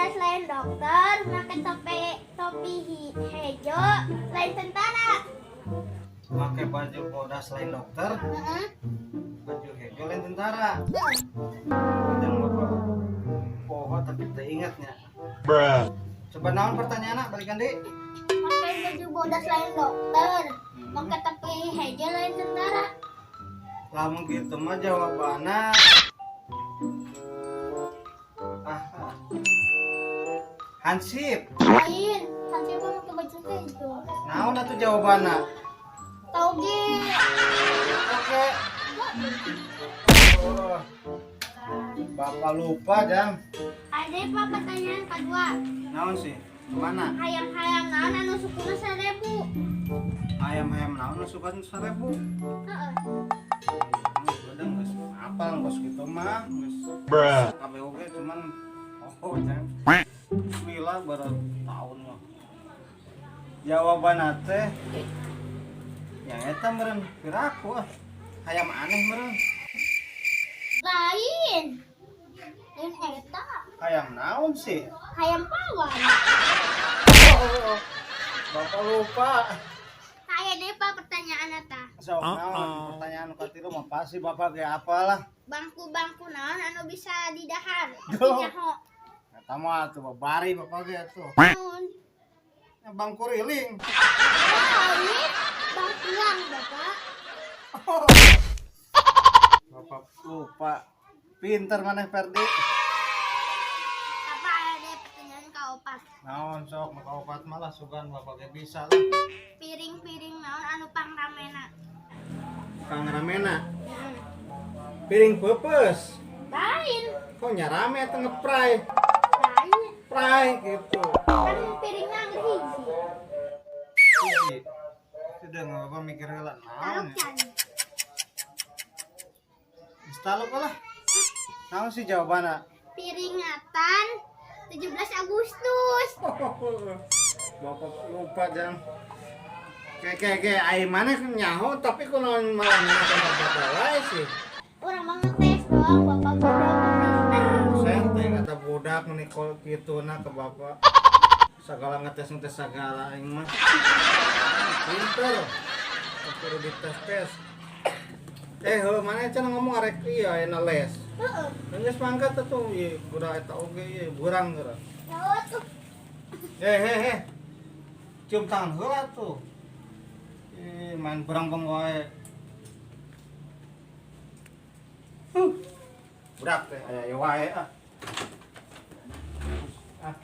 Bodas lain dokter, make topi topi hejo lain tentara. Make baju bodas lain dokter, Heeh. baju hejo lain tentara. Heeh. Yang bapak poho tapi teu ingatnya. Coba naon pertanyaanna balikan deui. Make baju bodas lain dokter, make topi hejo lain tentara. Lamun kitu mah jawabanna ah, ah. Hansip. Lain, hansip mah make baju hejo. Naon atuh jawabanna? Tauge. Oke. Oh. Bapak lupa, Jang. Ada pak pertanyaan kedua. Naon sih? Kemana? Hayam-hayam naon anu sukuna 1000? Ayam-ayam naon nu suka 1000? Heeh. Udah geus apal geus kitu mah, geus kabeh oge cuman oh, Jang. Lila baru tahun mah. Jawaban teh ya eta meureun piraku ah. Hayam aneh meureun. Lain. Lain eta. Hayam naon sih? Hayam pawon. Oh, Bapak lupa. Saya deh pak pertanyaan eta. Sok naon pertanyaan nu katilu mah pasti Bapak ge apalah. Bangku-bangku naon anu bisa didahar? Duh. Nyaho. Eta mah atuh babari Bapak ge atuh. Naon? Ya, bangku riling. Lain. Bangkuang bapak. Bapak lupa. Pinter maneh Ferdi. Apa ada pertanyaan kaopat? Naon sok nu kaopat malah sugan Bapak ge bisa lah. Piring-piring naon anu pangramena? Kang ramena. Heeh. Piring peupeus. Lain. Kok nya rame teh ngepray. Lain. Pray gitu. Kan piringnya angger hiji. Hiji. Sudah nggak apa mikir heula naon. Taluk ya? can. Geus taluk lah. Naon sih jawabanna? Piringatan 17 Agustus. Bapak lupa jang. Kayak kayak kayak ai maneh nyaho tapi kunaon malah nanya bapak wae sih. Urang mah ngetes doang bapak budak pinter. Saya teh kata budak meni kitu na ke bapak. Segala ngetes-ngetes segala aing mah. Pinter. Kudu dites-tes. Heuh maneh cenah ngomong arek ieu ayeuna les. Heeh. Geus mangkat atuh ieu budak eta oge ieu burang geura. Nyawa tuh. Eh. Cium tangan heula tuh. Main berang bang wae. Huh. Budak teh aya ieu wae ah. Ah.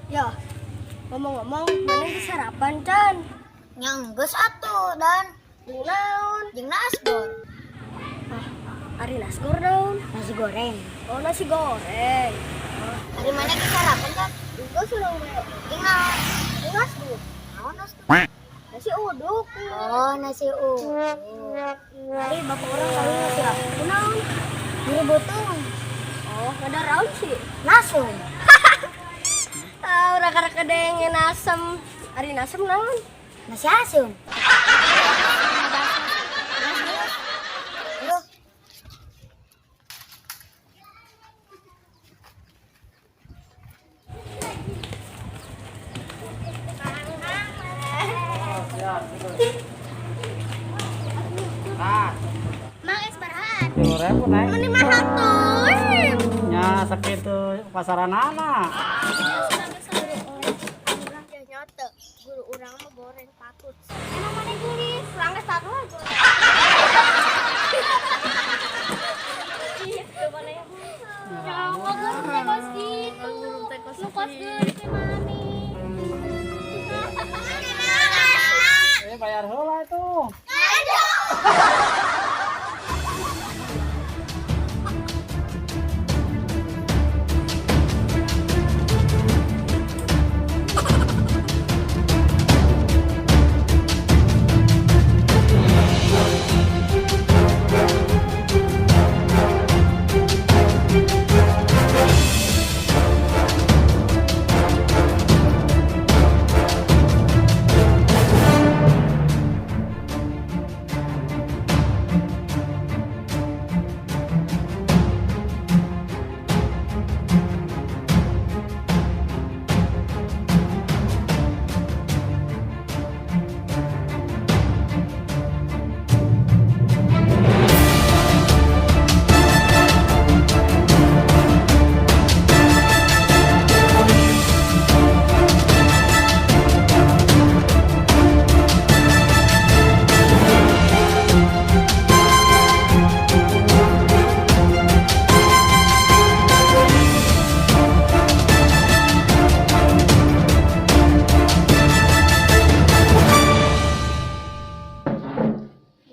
Ya, ngomong-ngomong, mana geus sarapan can? Yang geus atuh dan Jeung naon? jeung nasgor. Ah, ari nasgor naon? Nasi goreng. Oh, nasi goreng. Ari mana geus sarapan kan? Geus urang we. Jeung naon? Jeung nasgor. Naon nasgor? Nasi uduk. Oh, nasi uduk. Ari bapak orang kali nasi apa? Naon? Nyeri beuteung. Oh, ada raun sih. Nasum. Ah, urang karek kedengen asem. Ari nasem naon? Nasi asum. Yuk. Ah, Mang es barahaan. 10.000 naik. Meni mahal tuh. Nya sakitu pasaranana. Ya nyote, guru urang mah goreng patut. Emang mana geulis? Urang geus taruh goreng. Gitu mana ya? Nyawa geus teh kos kitu. Nu kos geulis teh mani. Bayar heula tuh. Aduh.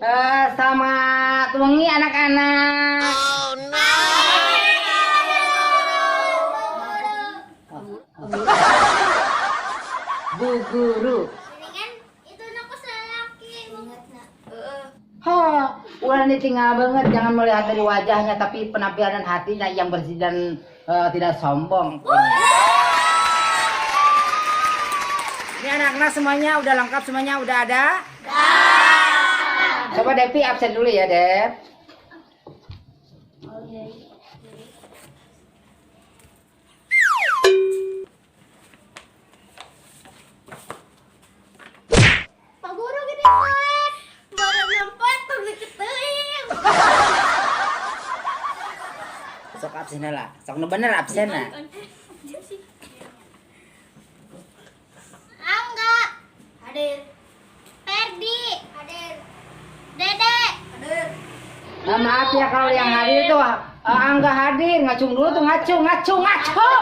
Selamat wengi, anak-anak. Oh no. Bu guru. Kan itu aku salaki. Ha, ulah ditinggal banget, jangan melihat dari wajahnya, tapi penampilan dan hatinya yang bersih dan tidak sombong. Ini anak-anak semuanya udah lengkap, semuanya udah ada? Coba Devi absen dulu ya, Dev. Pak Guru gede poek. Baru nyampe tuh diketeuing. Sok absen lah. Sok nu bener absen lah. Angga. Hadir. Ferdi. Hadir. Dede. Hadir. Nah, maaf ya kalau yang hadir tuh Angga hadir, ngacung dulu tuh, ngacung, ngacung, ngacung.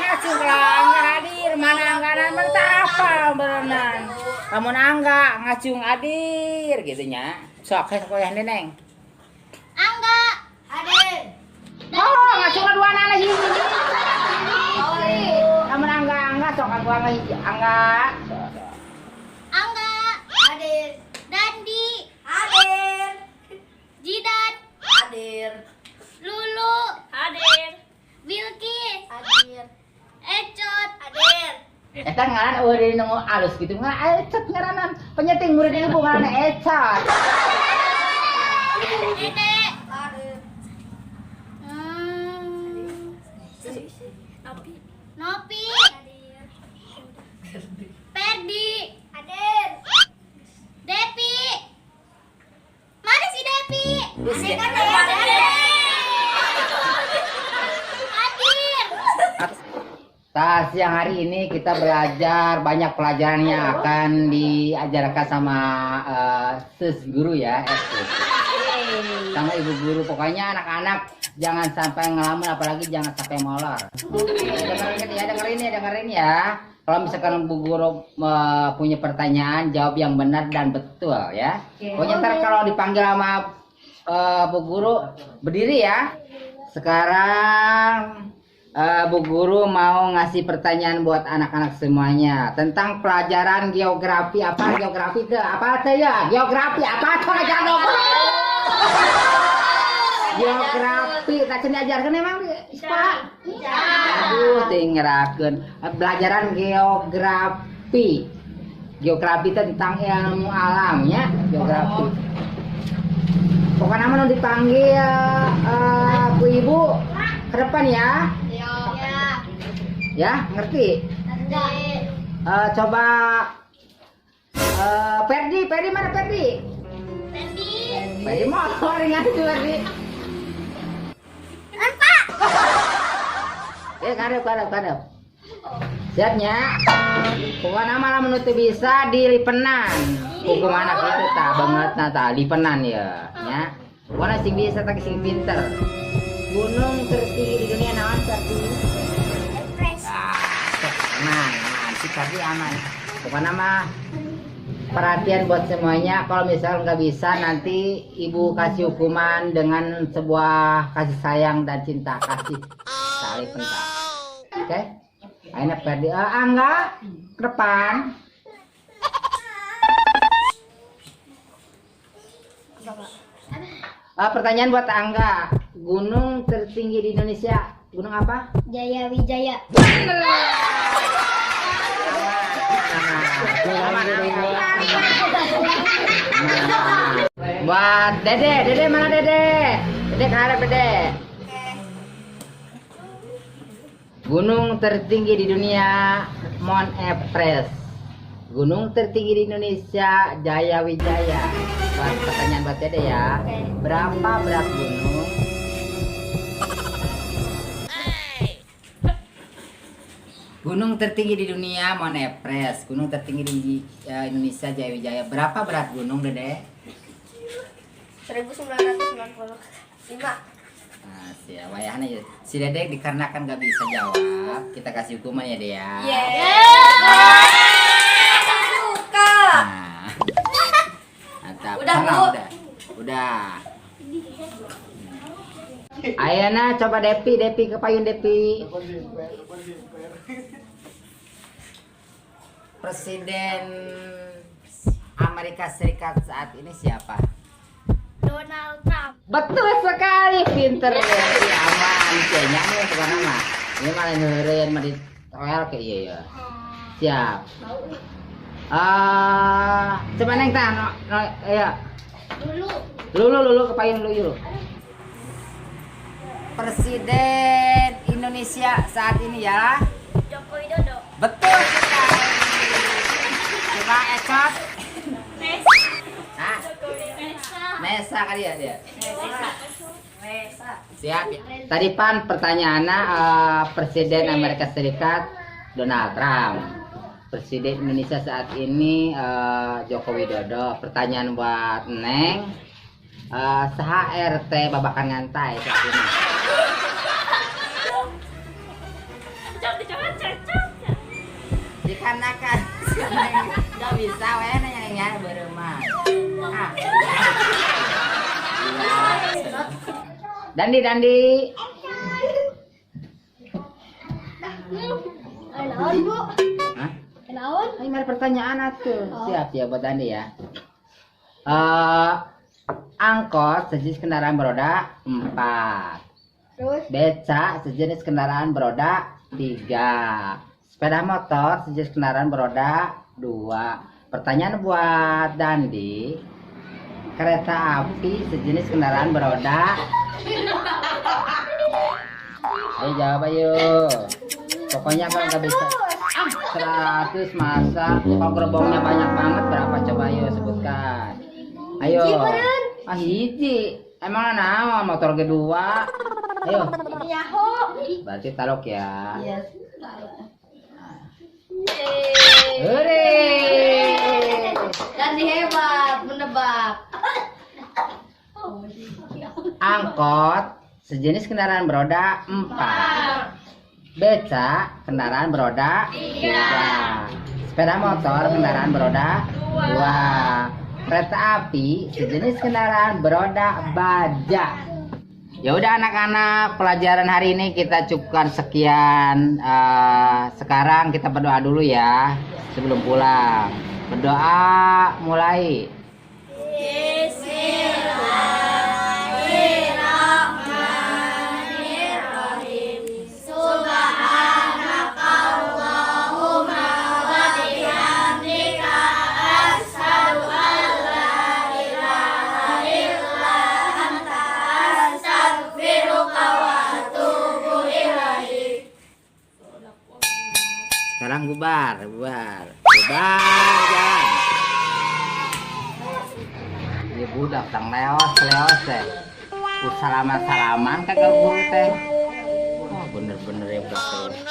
Ngacung kalau Angga hadir, mana Angga mana tak apa berenang. Kamu Angga ngacung hadir gitu nya. Sok sok yang neneng. Angga. Hadir. Oh, ngacung dua anak hiji. Kamu Angga Angga sok aku Angga hiji Angga. Angga. Hadir. Dandi. Hadir. Jidan. Hadir. Lulu. Hadir. Bilkis. Hadir. Ecot. Hadir. Eta ngaran eueuh nu alus gitu ngaran Ecot, ngaranan penyeting murid ibu ngaran Ecot. Dede. Hadir. Nopi. Hadir. Ferdi. Hadir. Depi. Mana si Depi? Hadir kan ya? Hadir. Nah, siang hari ini kita belajar banyak pelajaran yang akan diajarkan sama sis guru ya, sis. Sama ibu guru. Pokoknya anak-anak jangan sampai ngelamun, apalagi jangan sampai molor. Dengerin ya, dengerin ya, dengerin ya. Kalau misalkan bu guru punya pertanyaan, jawab yang benar dan betul ya. Pokoknya ntar kalau dipanggil sama bu guru, berdiri ya. Sekarang Bu Guru mau ngasih pertanyaan buat anak-anak semuanya tentang pelajaran geografi. Apa geografi itu? Apa tuh ya? Geografi apa tuh ajaran apa? Geografi tak cen diajarkan emang Pak? Aduh, tinggalkan pelajaran geografi. Geografi tentang ilmu alam ya, geografi. Pokoknya nama dipanggil Bu Ibu ke depan ya. Ya, ngerti? Ngerti. Coba Ferdi, Ferdi mana Ferdi? Ferdi. Ferdi mau ringan itu Ferdi. Pak. Karep, karep, karep. Siapnya? Pokoknya malah menutup bisa dilipenan. Hukum anak itu tak banget nah tak lipenan ya. Ya. Pokoknya sing bisa tak sing pinter. Gunung tertinggi di dunia naon Ferdi? Aman, aman, si Ferdi aman. Pokoknya mah perhatian buat semuanya. Kalau misal nggak bisa nanti ibu kasih hukuman dengan sebuah kasih sayang dan cinta kasih. Saling pentar. Oke? Ayo Ferdi, Angga ke depan. Pertanyaan buat Angga. Gunung tertinggi di Indonesia, gunung apa? Jaya Wijaya. Buat Dede, Dede mana Dede? Dede keharap Dede. Gunung tertinggi di dunia Mount Everest. Gunung tertinggi di Indonesia Jaya Wijaya. Buat pertanyaan buat Dede ya. Berapa berat gunung? Gunung tertinggi di dunia Mount Everest. Gunung tertinggi di Indonesia Jaya Wijaya. Berapa berat gunung, Dede? 1995. Nah, siap. Wayahna ya. Si Dede dikarenakan gak bisa jawab, kita kasih hukuman ya, Dede ya. Yeah. Suka. Nah. Berikutnya coba Depi, Depi ke payun Depi. Presiden Amerika Serikat saat ini siapa? Donald Trump. Betul sekali, pinter Depi, aman. Kayaknya nih bukan nama. Ini malah nyuruhin mah di toel kayak iya ya. Siap. Coba neng tah, no, no, ya. Dulu. Lulu, lulu ke payun dulu yuk. Presiden Indonesia saat ini ya? Joko Widodo. Betul sekali. Coba Ecot. Hah? Nesa kali ya dia. Nesa. Siap ya. Tadi pan pertanyaannya Presiden Amerika Serikat Donald Trump. Presiden Indonesia saat ini Joko Widodo. Pertanyaan buat Neng, saha RT Babakan Ngantai saat ini? Dikarenakan si Neng nggak bisa, weh nanya nanya beremah. Ah. Dandi, Dandi. Kenaon, Bu? Hah? Kenaon? Ini ada pertanyaan atuh. Siap ya buat Dandi ya. Angkot sejenis kendaraan beroda 4. Terus? Becak sejenis kendaraan beroda 3. Sepeda motor sejenis kendaraan beroda 2. Pertanyaan buat Dandi, kereta api sejenis kendaraan beroda. Ayo jawab ayo. Pokoknya kalau nggak bisa 100 masa. Kalau gerbongnya banyak banget berapa coba ayo sebutkan. Ayo. Ah hiji. Emang naon motor kedua. Ayo. Yahoo. Berarti talok ya. Yes. Hore. Dandi hebat menebak. Angkot sejenis kendaraan beroda 4. Becak kendaraan beroda 3. Sepeda motor kendaraan beroda 2. Kereta api sejenis kendaraan beroda baja. Ya udah anak-anak, pelajaran hari ini kita cukupkan sekian. Sekarang kita berdoa dulu ya sebelum pulang. Berdoa mulai. Bismillahirrahmanirrahim. Subhanakallahumma wa bihamdika asyhadu an la ilaha illa anta astaghfiruka wa atubu ilaik. Sekarang bubar, bubar, bubar, jalan. Ini budak tang leos, leos teh. Salaman salaman kagak guru teh. Oh, bener-bener ya budak teh.